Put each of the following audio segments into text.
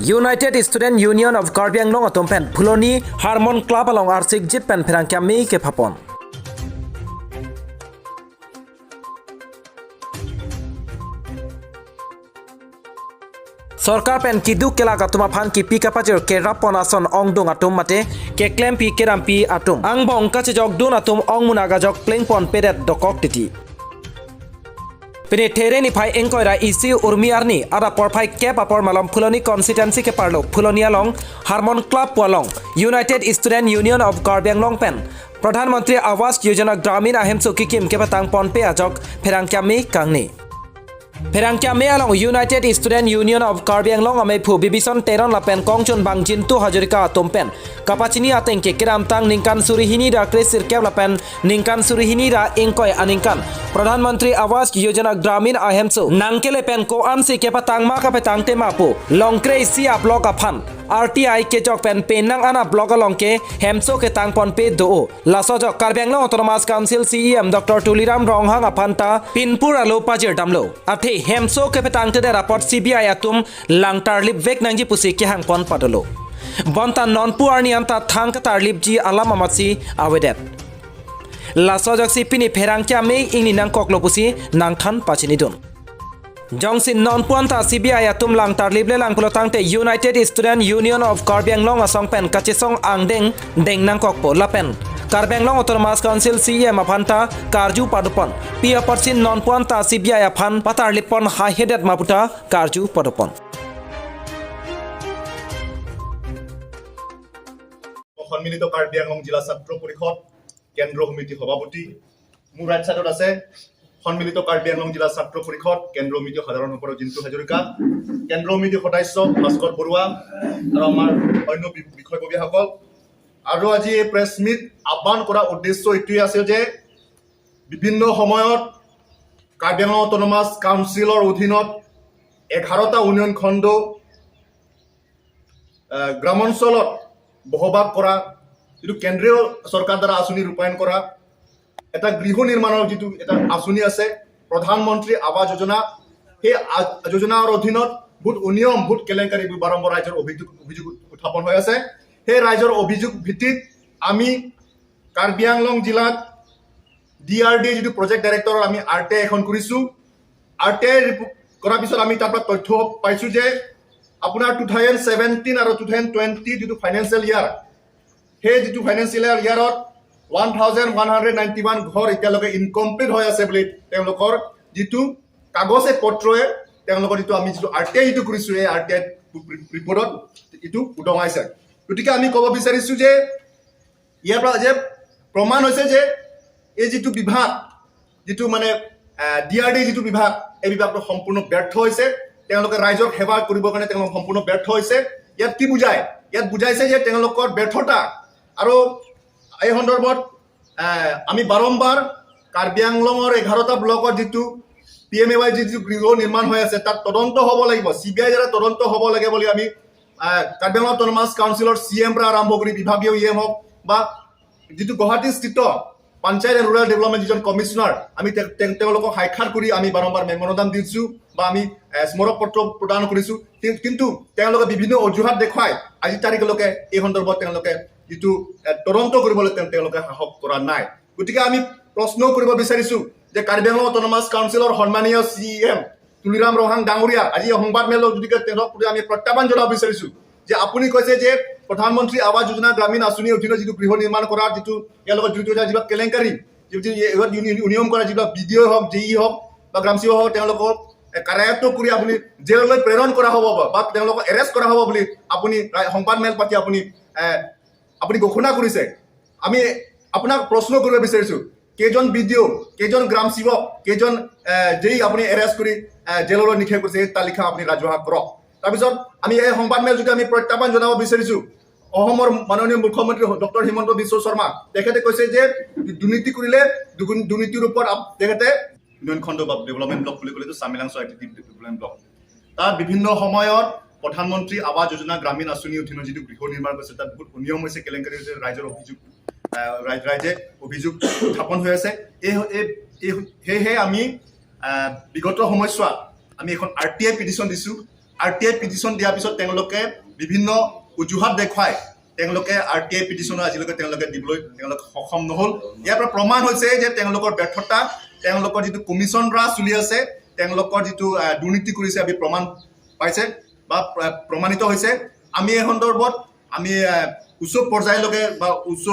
United Student Union of Karbi Anglong atum pen Phuloni Harmon Club along arsik jit pen pherang kyami ke phapon. Sarkar pen kidu kela gatuma phan ki pi kapajor ke rapon ason ong dung atum mate ke klem pi keram pi atum ang bong kache jok dun atum ong munaga jok pleng pon pedet dokok titi. Pini there ni phai engkoi ra isi urmi arni ada por phai kep apor malam Phuloni constituency ke parlo Phuloni along Harmon Club pualong United Student Union of Karbi Anglong pen Pradhan Mantri Awas Yojana Gramin ahemsu kikim ke patang pon pe ajok pherang kyami kangni. Pherangkia me along United Student Union of Karbi Anglong ame phu bibison teron lapen kongchun bang jintu Hazarika atumpen kapachini atengke kiramtang ningkan surihini ra kresir kep lapen ningkan surihini ra ingkoi aningkan Pradhan Mantri Awas Yojana Gramin ahemsu nangkele pen ko ansi kepa tang ma kape tang te mapu longkre si ablok aphan RTI ke jok pen penang ana blog along ke hemso ke tang pon pe do laso jok Karbi Anglong Autonomous Council CEM Dr. Tuliram Ronghang aphanta Pinpur alo pajir damlo athe hemso ke petang te raport CBI atum langtar lip vek nangji pusi ke hang pon padolo bonta nonpu arni anta thang ka tarlip ji alam amasi awedet laso jok si pini pherang kya me ingni nang koklo pusi nang than pachini dun Jongsin non puanta CBI atum lang tarlip le lang pulotang te United Student Union of Karbi Anglong asong pen kachisong angdeng deng nang kokpo lapen Karbi Anglong Autonomous Council CEM aphanta karju padupon pia persin non puanta CBI aphan patarlipon high headed maputa karju padupon. সন্মিলিত কাৰ্বি আংলং জিলা ছাত্ৰ পৰিষদ কেন্দ্ৰ সমিতি সভাপতি, মোৰ right চাইডত আছে সন্মিলিত কাৰ্বি আংলং জিলা ছাত্ৰ পৰিষদ কেন্দ্ৰ সমিতি সাধাৰণ সম্পাদক জিন্তু হাজৰিকা, কেন্দ্ৰ সমিতিৰ সদস্য ভাস্কৰ বৰুৱা আৰু আমাৰ অন্য বিষয়ববীয়াসকল। আৰু আজি এই প্ৰেছ মিট আহ্বান কৰাৰ উদ্দেশ্য এইটোৱে আছিল যে বিভিন্ন সময়ত কাৰ্বি আংলং অট'নমাছ কাউন্সিলৰ অধীনত 11টা উন্নয়ন খণ্ড গ্ৰামাঞ্চলত বসবাস কৰা যিটো কেন্দ্ৰীয় চৰকাৰ দ্বাৰা আঁচনি ৰূপায়ণ কৰা এটা গৃহ নিৰ্মাণৰ যিটো এটা আঁচনি আছে প্ৰধানমন্ত্ৰী আৱাস যোজনা, সেই যোজনাৰ অধীনত বহুত অনিয়ম, বহুত কেলেংকাৰী বাৰম্বাৰ ৰাইজৰ অভিযোগ উত্থাপন হৈ আছে। সেই ৰাইজৰ অভিযোগ ভিত্তিত আমি কাৰ্বি আংলং জিলাত ডি আৰ ডি যিটো প্ৰজেক্ট ডাইৰেক্টৰৰ আমি আৰ টি I এখন কৰিছোঁ। আৰ টি I কৰাৰ পিছত আমি তাৰ পৰা তথ্য পাইছোঁ যে আপোনাৰ 2017 আৰু 2020 যিটো ফাইনেন্সিয়েল ইয়াৰ, সেই যিটো ফাইনেন্সিয়েল ইয়াৰত 1191 ঘৰ এতিয়ালৈকে ইনকমপ্লিট হৈ আছে বুলি তেওঁলোকৰ যিটো কাগজে পত্ৰই তেওঁলোকৰ যিটো আমি যিটো আৰ টি I যিটো কৰিছোঁ, এই আৰ টি I ৰিপৰ্টত এইটো উদঙাইছে। গতিকে আমি ক'ব বিচাৰিছোঁ যে ইয়াৰ পৰা যে প্ৰমাণ হৈছে যে এই যিটো বিভাগ, যিটো মানে ডি আৰ ডি যিটো বিভাগ, এই বিভাগটো সম্পূৰ্ণ ব্যৰ্থ হৈছে। তেওঁলোকে ৰাইজক সেৱা কৰিবৰ কাৰণে তেওঁলোক সম্পূৰ্ণ ব্যৰ্থ হৈছে। ইয়াত কি বুজায়? ইয়াত বুজাইছে যে তেওঁলোকৰ ব্যৰ্থতা। আৰু এই সন্দৰ্ভত আমি বাৰম্বাৰ কাৰ্বি আংলঙৰ 11টা ব্লকত যিটো পি এম এ ৱাই যিটো গৃহ নিৰ্মাণ হৈ আছে, তাত তদন্ত হ'ব লাগিব, চি বি আই দ্বাৰা তদন্ত হ'ব লাগে বুলি আমি কাৰ্বি আংলং অট'নমাছ কাউন্সিলৰ চি এম পৰা আৰম্ভ কৰি বিভাগীয় ই এম হওক বা যিটো গুৱাহাটীস্থিত পঞ্চায়ত এণ্ড ৰুৰেল ডেভেলপমেণ্ট যিজন কমিশ্যনাৰ, আমি তেওঁলোকক সাক্ষাৎ কৰি আমি বাৰম্বাৰ মেমৰেণ্ডাম দিছোঁ বা আমি স্মাৰক পত্ৰ প্ৰদান কৰিছোঁ। কিন্তু তেওঁলোকে বিভিন্ন অজুহাত দেখুৱাই আজি তাৰিখলৈকে এই সন্দৰ্ভত তেওঁলোকে যিটো তদন্ত কৰিবলৈ তেওঁলোকে সাহস কৰা নাই। গতিকে আমি প্ৰশ্ন কৰিব বিচাৰিছোঁ যে কাৰ্বি আংলং অট'নমাছ কাউন্সিলৰ সন্মানীয় চি এম তুলিৰাম ৰংহাং ডাঙৰীয়া, আজি এই সংবাদ মেলত গতিকে তেওঁক প্ৰতি আমি প্ৰত্যাহ্বান জনাব বিচাৰিছোঁ যে আপুনি কৈছে যে প্ৰধানমন্ত্ৰী আৱাস যোজনা গ্ৰামীণ আঁচনিৰ অধীনত যিটো গৃহ নিৰ্মাণ কৰা, যিটো ইয়াৰ লগত জড়িত হৈ যিবিলাক কেলেংকাৰী, যিটো ইয়াত নিয়ম কৰা যিবিলাক বি ডি অ' হওক, জে ই হওক বা গ্ৰাম সেৱক হওক, তেওঁলোকক কাৰায়ত্ব কৰি আপুনি জেললৈ প্ৰেৰণ কৰা হ'ব বা তেওঁলোকক এৰেষ্ট কৰা হ'ব বুলি আপুনি সংবাদ মেল পাতি আপুনি ঘোষণা কৰিছে। আমি আপোনাক প্ৰশ্ন কৰিব বিচাৰিছোঁ, কেইজন বি ডি অ', কেইজন গ্ৰাম সেৱক, কেইজন জেই আপুনি এৰেষ্ট কৰি জেললৈ নিক্ষেপ কৰিছে, সেই তালিকা আপুনি ৰাজহুৱা কৰক। তাৰপিছত আমি এই সংবাদ মেল যোগে আমি প্ৰত্যাহ্বান জনাব বিচাৰিছোঁ অসমৰ মাননীয় মুখ্যমন্ত্ৰী ডক্টৰ হিমন্ত বিশ্ব শৰ্মা। তেখেতে কৈছে যে দুৰ্নীতি কৰিলে দুৰ্নীতিৰ ওপৰত তেখেতে উন্নয়ন খণ্ড বা ডেভেলপমেণ্ট ব্লক বুলি ক'লেতো চামিলাং চৰাইটি ডেভেলপমেণ্ট ব্লক, তাত বিভিন্ন সময়ত প্ৰধানমন্ত্ৰী আৱাস যোজনা গ্ৰামীণ আঁচনিৰ অধীনত যিটো গৃহ নিৰ্মাণ কৰিছে, তাত বহুত অনিয়ম হৈছে, কেলেংকাৰী হৈছে, ৰাইজৰ অভিযোগ ৰাইজে অভিযোগ উত্থাপন হৈ আছে। এই এই এই সেয়েহে আমি বিগত সময়ছোৱাত আমি এখন আৰ টি I petition দিছোঁ। আৰটিআই পিটিশ্যন দিয়াৰ পিছত তেওঁলোকে বিভিন্ন অজুহাত দেখুৱাই তেওঁলোকে আৰটিআই পিটিশ্যনো আজিলৈকে তেওঁলোকে দিবলৈ তেওঁলোক সক্ষম নহ'ল। ইয়াৰ পৰা প্ৰমাণ হৈছে যে তেওঁলোকৰ ব্যৰ্থতা, তেওঁলোকৰ যিটো কমিশ্যন ৰাজ চলি আছে, তেওঁলোকৰ যিটো দুৰ্নীতি কৰিছে, আমি প্ৰমাণ পাইছে বা প্ৰমাণিত হৈছে। আমি এই সন্দৰ্ভত আমি উচ্চ পৰ্যায়লৈকে বা উচ্চ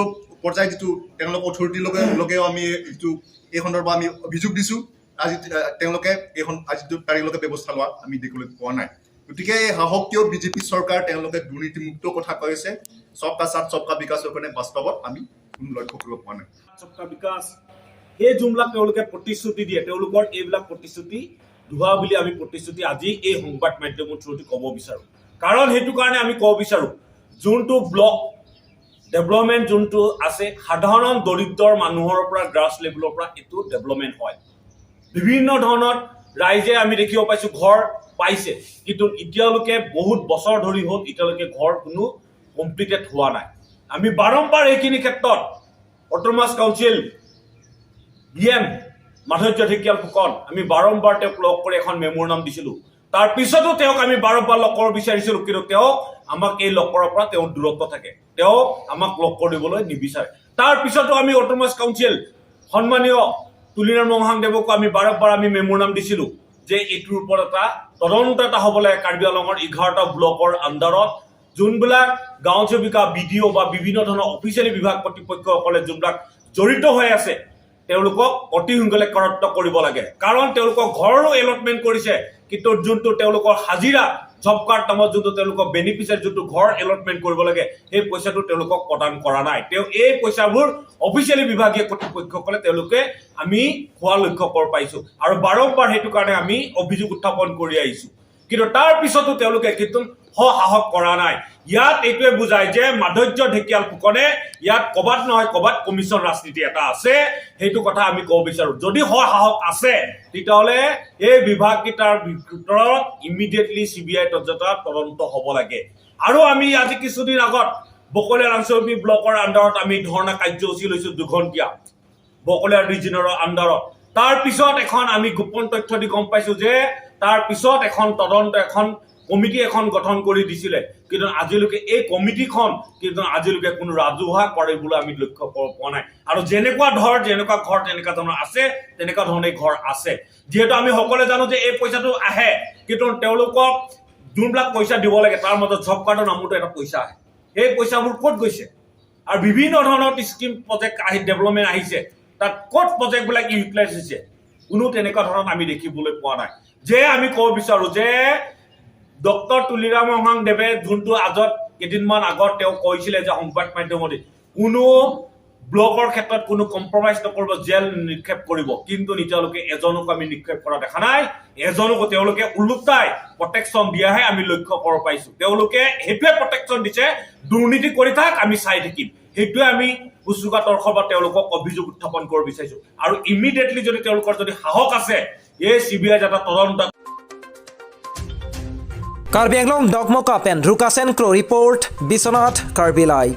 পৰ্যায় যিটো তেওঁলোকৰ অথৰিটিৰ লগেও আমি যিটো এই সন্দৰ্ভত আমি অভিযোগ দিছোঁ। আজি তেওঁলোকে এইখন আজিটো তাৰিখলৈকে ব্যৱস্থা লোৱা আমি দেখিবলৈ পোৱা নাই। গতিকে এই শাসকীয় বিজেপি চৰকাৰ, তেওঁলোকে দুৰ্নীতিমুক্ত কথা কৈছে, সবকা সাথ সবকা বিকাশৰ কাৰণে, বাস্তৱত আমি কোনো লক্ষ্য কৰিব পৰা নাই। সবকা বিকাশ, সেই যোনবিলাক তেওঁলোকে প্ৰতিশ্ৰুতি দিয়ে, তেওঁলোকৰ এইবিলাক প্ৰতিশ্ৰুতি ধোৱা বুলি আমি প্ৰতিশ্ৰুতি আজি এই সংবাদ মাধ্যমৰ থ্ৰুদি ক'ব বিচাৰোঁ। কাৰণ সেইটো কাৰণে আমি ক'ব বিচাৰোঁ, যোনটো ব্লক ডেভেলপমেণ্ট যোনটো আছে, সাধাৰণ দৰিদ্ৰ মানুহৰ পৰা, গ্ৰাছ লেভেলৰ পৰা এইটো ডেভেলপমেণ্ট হয়। বিভিন্ন ধৰণত ৰাইজে আমি দেখিব পাইছোঁ ঘৰ পাইছে, কিন্তু এতিয়ালৈকে বহুত বছৰ ধৰি হ'ল, এতিয়ালৈকে ঘৰ কোনো কমপ্লিটেড হোৱা নাই। আমি বাৰম্বাৰ এইখিনি ক্ষেত্ৰত অট'নমাছ কাউন্সিল ডি এম মাধুৰ্য ঢেকিয়াল ফুকন, আমি বাৰম্বাৰ তেওঁক লগ কৰি এখন মেমোৰেণ্ডাম দিছিলোঁ। তাৰ পিছতো তেওঁক আমি বাৰম্বাৰ লগ কৰিব বিচাৰিছিলোঁ, কিন্তু তেওঁ আমাক এই লগ কৰাৰ পৰা তেওঁ দূৰত্ব থাকে, তেওঁ আমাক লগ কৰিবলৈ নিবিচাৰে। তাৰ পিছতো আমি অট'নমাছ কাউন্সিল সন্মানীয় তুলিৰাম ৰংহাং দেৱকো আমি বাৰম্বাৰ আমি মেমোৰেণ্ডাম দিছিলোঁ যে এইটোৰ ওপৰত এটা তদন্ত এটা হ'ব লাগে। কাৰ্বি আংলঙৰ 11টা ব্লকৰ আণ্ডাৰত যোনবিলাক গাঁও সেৱিকা, বিডিঅ' বা বিভিন্ন ধৰণৰ অফিচিয়েলি বিভাগ কৰ্তৃপক্ষসকলে যোনবিলাক জড়িত হৈ আছে, তেওঁলোকক অতি সোনকালে কৰায়ত্ব কৰিব লাগে। কাৰণ তেওঁলোকক ঘৰৰো এলটমেণ্ট কৰিছে, কিন্তু যোনটো তেওঁলোকৰ হাজিৰা জব কাৰ্ড নামত যোনটো তেওঁলোকৰ বেনিফিচিয়াৰী যোনটো ঘৰ এলটমেণ্ট কৰিব লাগে, সেই পইচাটো তেওঁলোকক প্ৰদান কৰা নাই। তেওঁ এই পইচাবোৰ অফিচিয়েলি বিভাগীয় কৰ্তৃপক্ষসকলে তেওঁলোকে আমি খোৱা লক্ষ্য কৰিব পাইছোঁ আৰু বাৰম্বাৰ সেইটো কাৰণে আমি অভিযোগ উত্থাপন কৰি আহিছোঁ। কিন্তু তাৰ পিছতো তেওঁলোকে কিন্তু সসাহস কৰা নাই। ইয়াত এইটোৱে বুজায় যে মাধুৰ্য ঢেকিয়াল ফুকনে ইয়াত ক'বাত নহয় ক'বাত কমিশ্যন ৰাজনীতি এটা আছে, সেইটো কথা আমি ক'ব বিচাৰোঁ। যদি সসাহস আছে, তেতিয়াহ'লে এই বিভাগকেইটাৰ ভিতৰত ইমিডিয়েটলি চিবিআই তদন্ত হ'ব লাগে। আৰু আমি আজি কিছুদিন আগত বকলীয়া আঞ্চলিক ব্লকৰ আণ্ডাৰত আমি ধৰ্ণা কাৰ্যসূচী লৈছোঁ 2 ঘণ্টীয়া বকলীয়া ৰিজনৰ আণ্ডাৰত। তাৰ পিছত এখন আমি গোপন তথ্য দি গম পাইছো যে তাৰ পিছত এখন তদন্ত এখন কমিটি এখন গঠন কৰি দিছিলে, কিন্তু আজিলৈকে এই কমিটিখন কিন্তু আজিলৈকে কোনো ৰাজহুৱা কৰিবলৈ আমি লক্ষ্য কৰিব পোৱা নাই। আৰু যেনেকুৱা ধৰ যেনেকুৱা ঘৰ তেনেকুৱা ধৰণৰ আছে, তেনেকুৱা ধৰণে ঘৰ আছে। যিহেতু আমি সকলোৱে জানো যে এই পইচাটো আহে, কিন্তু তেওঁলোকক যোনবিলাক পইচা দিব লাগে, তাৰ মাজত জব কাৰ্ডৰ নামতো এটা পইচা আহে, সেই পইচাবোৰ ক'ত গৈছে? আৰু বিভিন্ন ধৰণৰ স্কিম প্ৰজেক্ট আহি ডেভেলপমেণ্ট আহিছে, তাত ক'ত প্ৰজেক্টবিলাক ইউটিলাইজ হৈছে? কোনো তেনেকুৱা ধৰণৰ আমি দেখিবলৈ পোৱা নাই। যে আমি ক'ব বিচাৰোঁ যে ডক্টৰ তুলিৰাম ৰংহাং দেৱে যোনটো আগত কেইদিনমান আগত তেওঁ কৈছিলে যে সংবাদ মাধ্যমত কোনো ব্লকৰ ক্ষেত্ৰত কোনো কম্প্ৰমাইজ নকৰিব, জেল নিক্ষেপ কৰিব, কিন্তু এতিয়ালৈকে এজনকো আমি নিক্ষেপ কৰা দেখা নাই। এজনকো তেওঁলোকে ওলোটাই প্ৰটেকশ্যন দিয়াহে আমি লক্ষ্য কৰিব পাইছো। তেওঁলোকে সেইটোৱে প্ৰটেকশ্যন দিছে, দুৰ্নীতি কৰি থাক, আমি চাই থাকিম। সেইটোৱে আমি উচুকা তৰফৰ পৰা তেওঁলোকক অভিযোগ উত্থাপন কৰিব বিচাৰিছো। আৰু ইমিডিয়েটলি যদি তেওঁলোকৰ যদি সাহস আছে, এই চিবিআই যাতে তদন্ত Karbi Anglong Dogmo Kapen Rukasen Kro report, Biswanath, Karbi Live.